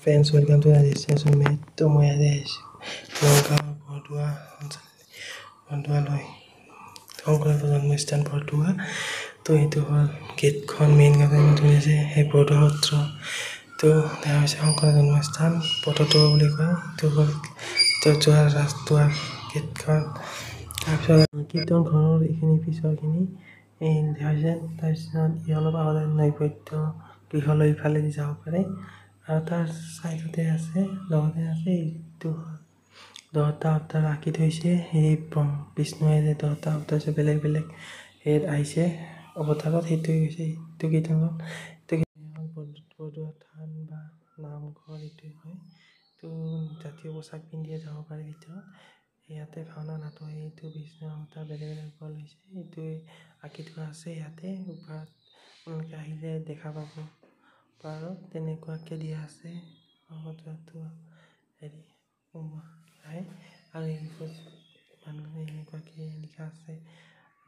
Friends, welcome to Rajesh Met. তো মই আজি আহিছোঁ নগাঁও বৰদোৱা অঞ্চল, বৰদোৱালৈ, শংকৰদেৱৰ জন্মস্থান বৰদোৱা। তো এইটো হ'ল গেটখন, মেইন গেট ইমান ধুনীয়া আছে। সেই বৰদোৱা সত্ৰ তো দেখা হৈছে, শংকৰৰ জন্মস্থান বটদ্ৰৱা বুলি কয়। এইটো হ'ল যোৱা ৰাস্তা গেটখন। তাৰপিছত কীৰ্তন ঘৰৰ এইখিনি পিছৰখিনি এই দেখা হৈছে। তাৰপিছত ই অলপ আগতে নৈবদ্য গৃহলৈ ইফালেদি যাব পাৰে আৰু তাৰ চাইডতে আছে, লগতে আছে এইটো দহটা অৱতাৰ আঁকি থৈছে। সেই বিষ্ণুৱে যে দহটা অৱতাৰ যে বেলেগ বেলেগ হেৰিত আহিছে অৱতাৰত, সেইটোৱে হৈছে এইটো কীৰ্তনত। এইটো বৰদোৱা থান বা নামঘৰ এইটোৱে হয়। তো জাতীয় পোচাক পিন্ধিয়ে যাব পাৰে ভিতৰত। ইয়াতে ভাওনা নাটক এইটো বিষ্ণু অৱতাৰ বেলেগ বেলেগ ৰূপত লৈছে, এইটোৱে আঁকি থোৱা আছে ইয়াতে। ওপৰত আপোনালোকে আহিলে দেখা পাব পাৰত তেনেকুৱাকৈ দিয়া আছে। হেৰি আহে আৰু মানুহে এনেকুৱাকৈ লিখা আছে।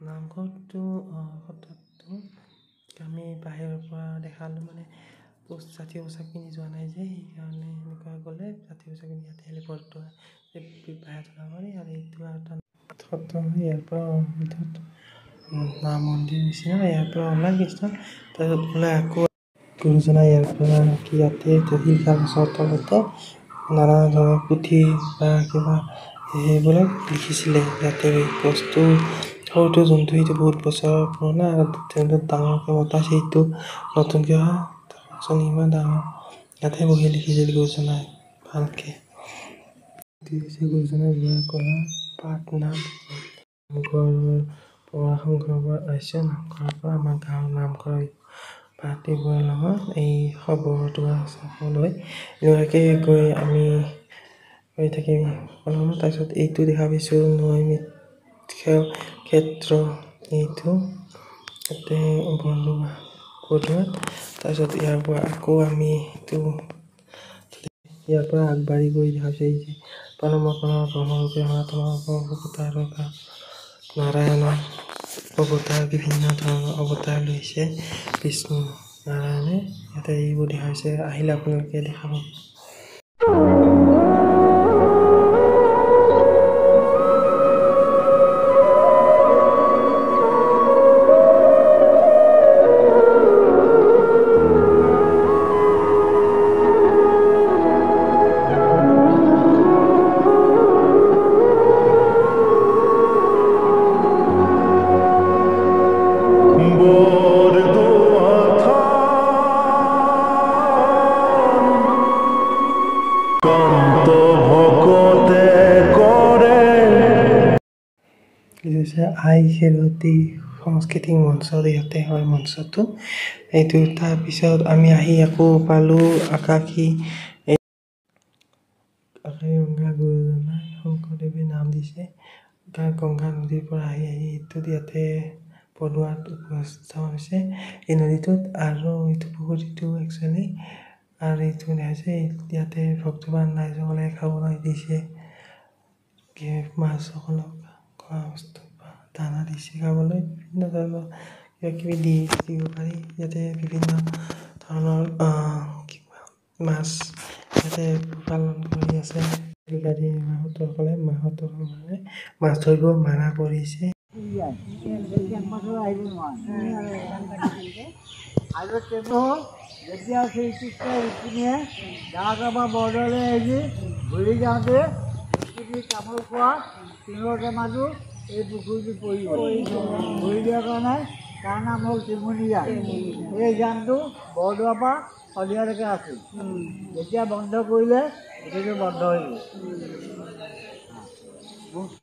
নামঘৰটো সত্ৰটো আমি বাহিৰৰ পৰা দেখালোঁ, মানে জাতীয় পোচাক পিন্ধি যোৱা নাই যে, সেইকাৰণে এনেকুৱা গ'লে জাতীয় পোচাক পিন্ধি ইয়াতে আহিলে বৰদোৱা বাহিৰত ওলাব পাৰি। আৰু এইটো এটা সত্ৰ হয়, ইয়াৰ পৰা ভিতৰত নাম মন্দিৰ নিচিনা ইয়াৰ পৰা ওলাই কৃষ্ণ। তাৰপিছত ওলাই আকৌ গুৰুজনা ইয়াৰ পৰা ইয়াতে শিলিখা গছৰ তলতে নানা ধৰণৰ পুথি বা কিবা সেইবিলাক লিখিছিলে। ইয়াতে গছটো সৰুটো যোনটো সেইটো বহুত বছৰৰ পুৰণা, আৰু যোনটো ডাঙৰকৈ মতা সেইটো নতুনকৈ হোৱা। ইমান ডাঙৰ ইয়াতে বহি লিখিছিল গুৰুজনাই ভালকে। এইটো হৈছে গুৰুজনাই ব্যৱহাৰ কৰা পাঠ নাম। নামঘৰৰ পৰা সংঘৰ পৰা আহিছে, নামঘৰৰ পৰা আমাৰ গাঁৱৰ নামঘৰৰ পাতিবোৰৰ লগত এই বৰদোৱা চাবলৈ এনেকুৱাকৈ গৈ আমি গৈ থাকিম। তাৰপিছত এইটো দেখা পাইছোঁ নৈমিত্ৰিক ক্ষেত্ৰ, এইটো ইয়াতে বৰদোৱা বৰদোৱাত। তাৰপিছত ইয়াৰ পৰা আকৌ আমি এইটো ইয়াৰ পৰা আগবাঢ়ি গৈ দেখা পাইছোঁ এই যে ব্ৰহ্মৰূপে সনাতন অৱতাৰ নাৰায়ণৰ অৱতাৰ, বিভিন্ন ধৰণৰ অৱতাৰ লৈছে বিষ্ণু নাৰায়ণে। ইয়াতে এইবোৰ দেখা হৈছে, আহিলে আপোনালোকে দেখা পাব। আই খেৰতি সাংস্কৃতিক মঞ্চ ইয়াতে হয় মঞ্চটো এইটো। তাৰপিছত আমি আহি আকৌ পালোঁ আকাশী আকাশী গংগা। গুৰুজনাই শংকৰদেৱে নাম দিছে। গংগা নদীৰ পৰা আহি আহি এইটোত ইয়াতে বৰদোৱাত উপস্থাপন হৈছে এই নদীটোত। আৰু এইটো পুখুৰীটো একচুৱেলি আৰু এইটো দেখাইছে ইয়াতে ভক্তবান ৰাইজসকলে খাবলৈ দিছে মাছসকলক, খোৱা বস্তু দানা দিছে খাবলৈ, বিভিন্ন ধৰণৰ কিবা কিবি দি দিব পাৰি। ইয়াতে বিভিন্ন ধৰণৰ কিবা মাছ ইয়াতে পালন কৰি আছে। মাহঁতসকলে মাহঁতসকলে মাছ ধৰিব মানা কৰিছে। আৰু তেওঁ যেতিয়া শ্ৰীকৃষ্ণ ৰুক্মিণীয়ে গাঁৱৰ পৰা বৰদোৱালৈ আহি ঘূৰি যাওঁতে ৰুক্মিণী তামোল খোৱা টিঙৰ টেমাটো এই পুখুৰীটোত পৰি গ'ল। পৰি দিয়াৰ কাৰণে তাৰ নাম হ'ল তিমুনীজান। এই জানটো বৰদোৱাৰ পৰা শদিয়ালৈকে আছিল। যেতিয়া বন্ধ কৰিলে, গোটেইটো বন্ধ হৈ গ'ল।